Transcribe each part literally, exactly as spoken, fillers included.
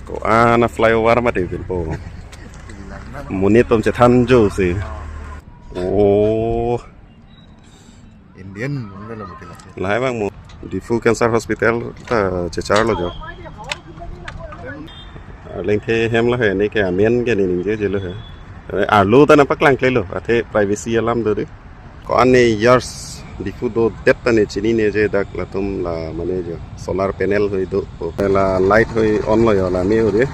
Ko-an a flyover mati pinpo. Monit atum chethan jo si. Oh. Indian, mungkin lah mungkin lah. Lahai abang mo. Diphu Cancer Hospital ta checharlo jo. Arleng the hem lahai, ne ke amen ke ne ningje jelo he. Arlo ta nangpaklang klelo, athe privacy alam do de. Ko-an ne years Diphu dodet ta ne chinine je, dak latum la mane jo solar panel hoi do. La light hoi on lo jo, la me hoi de.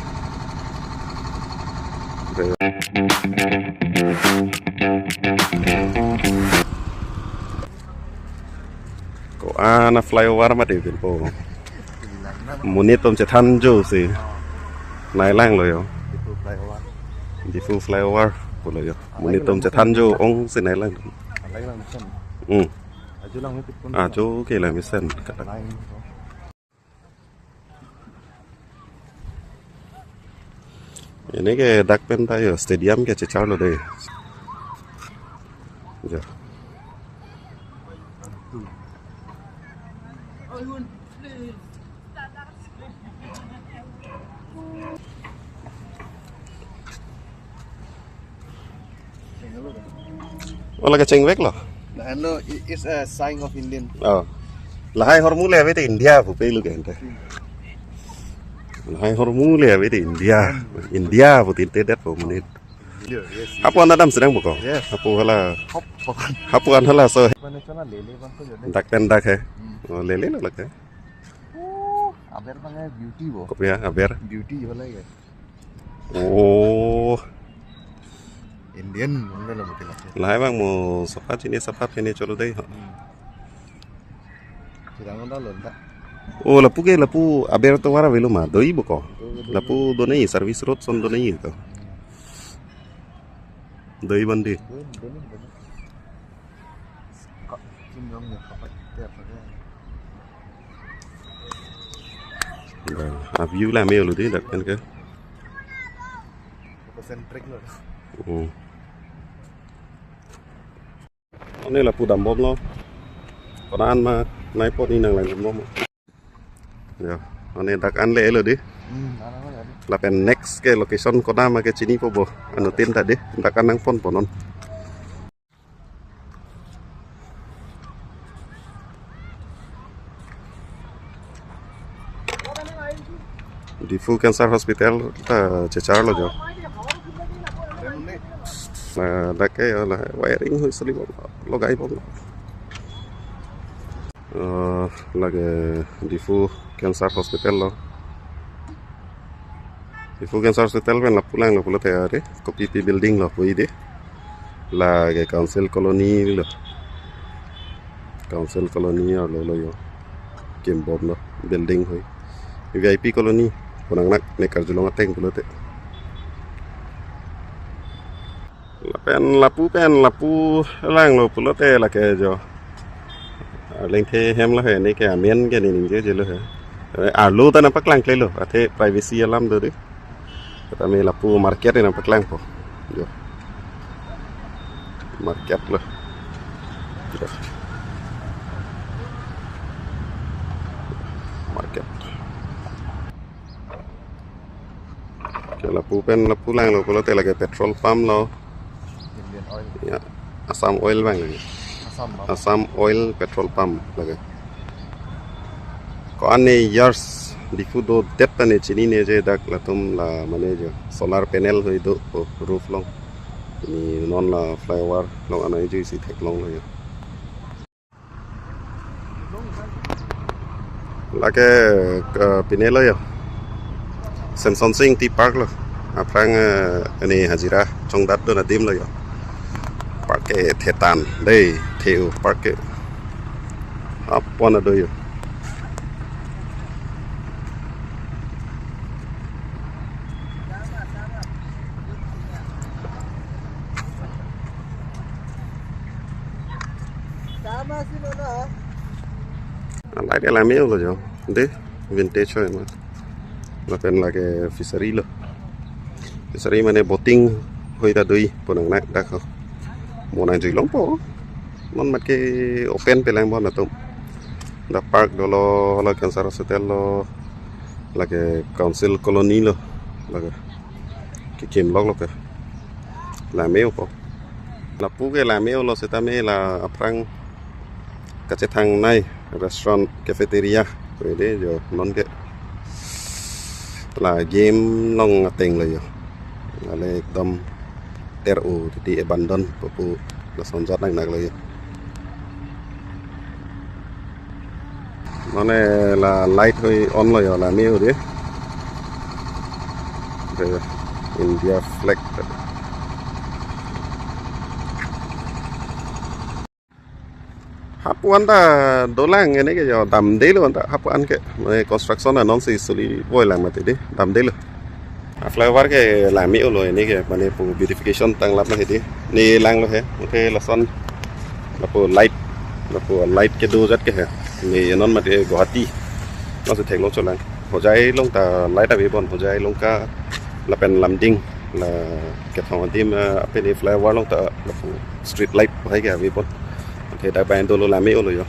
Ko-an a flyover mati pinpo. Monit atum chethan jo si. Nanglang lo jo. Diphu flyover. Diphu flyover pulo jo. Monit atum chethan jo ong si nanglang. Nanglang mesen. Hmm. Ajo lang mesen. Ajo ke lang mesen. Nanglang. Ini ke dak pen ta jo stadium ke checharlo de. Jo. Oh, lake chengvek lo. Lahenlo, i- it's a sign of Indian. Oh. Lahai ahormu le ave te India pu pelu ke ente. Lahai ahormu le ave te India. India pu tin te det po monit. Yes, yes. Hapu an adam sedang buko. Yes. Hapu hala. Hop, hop. Hapu an hala so. Mane chona lele bang ko jone. Dak pen dak he. Hmm. Oh, lele lo lake. Oh, aber bang beauty bo. Kopi ya, aber. Beauty ho lake. Oh. Indian, mungkin lah mungkin lah. Lahai abang mo sofa chini sofa pene cholo dei ho. Hmm. Sedang onda lonta. Oh, lapu ke lapu aber tovar avelo ma, do-i buko. Do-i, do-i. Lapu do-nei, service road ason do-nei to. Do-i bandi. Do-i, do-i, do-i. Kak, sum yong ya, kapat, ya, apa ya? Dah, a view la me lo de, dak pen ke. Concentric lo. Hmm. One lapu dambomlo. Konat ma nangpo ne nanglang dambom. Jo, one dak an le lo de. Hmm, an an lo de. Lapen next ke location konat ma ke chinipo bo. Anuttin ta de. Dak an nangponpo non. Diphu Cancer Hospital ta checharlo jo. Eh, dak ke jo la wiring hoi soli bom, logai bom. Eh, lake Diphu Cancer Hospital lo. Diphu Cancer Hospital pen lapu langlo pulote are, kopi pi building lo pu de. Lake Council Colony lo. Council Colony arlo lo jo. Kimbom lo building hoi. V I P Colony. Konang nak ne karjulong ateng pulote. Lapen lapu pen lapu langlo pulote lake jo. Arleng the hem lahai, ne ke amen ke ne ningje jelo he. Arlo ta nangpaklang klelo, athe privacy alam do de. Kata me lapu market nangpaklangpo. Jo. Market lo. Jo. Market. Ke lapu pen lapu langlo pulote lake petrol pump lo. Indian Oil. Ya, Assam Oil abang lake. Assam, Assam. Assam Oil petrol pump lake. Ko-an ne years Diphu dodet ta ne chinine je, dak latum la mane jo solar panel hoi do po roof along. Ne non la flyover along anai juisi theklonglo jo. Lake, eh, pine lo jo. Semson Sing Ingti Park lo. Aphrang, eh, ne hajira chongdat dun adim lo jo. Park ke thetan dei, theu park ke. Apon ado jo. Alai de lame lo jo. De, vintage hoi ma. Lapen lake fishery lo. Fishery mane boating hoi ta do-i, ponang nak dak ho. Mo nangjuilongpo. Non mat ke open pelang bon atum. Dak park dolo, la Cancer Hospital lo. Lake council colony lo, lake kekim lok lo ke. La me-o po. Lapu ke la me-o lo setame la aphrang kachethangnei restaurant cafeteria. Pwede jo non ke la game along ateng lo jo. Lale ekdom ter-o titi abandon pu pu lason jat nang nang lo jo. Mane la light hoi on lo jo la me-o de. The India flag. Hapu an ta dolang, ini ke jo damdelo an ta hapu an ke, mane construction anonsi suli voi lang mati de, damdelo. A flyover ke la me-o lo, ini ke mane pu beautification tanglap na hedi. Ne lang lo he, mate lason lapu light, lapu light kedo jat ke he. Ne non mati Guwahati. Laso theklong cholang. Hojai along ta light ave bon, Hojai along ke lapen Lumding la kethom adim, eh, ape ne flyover along ta lapu street light hai ke ave bon. Mate dak bai dolo la me-o lo jo.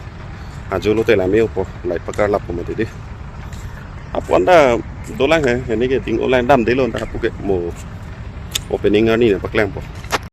Ajo lote la me-o po, light pakar lap po mati de. Hapu an ta dolang he, ini ke ding-o lang, damdelo an ta hapu ke mo opening arni ne paklang po.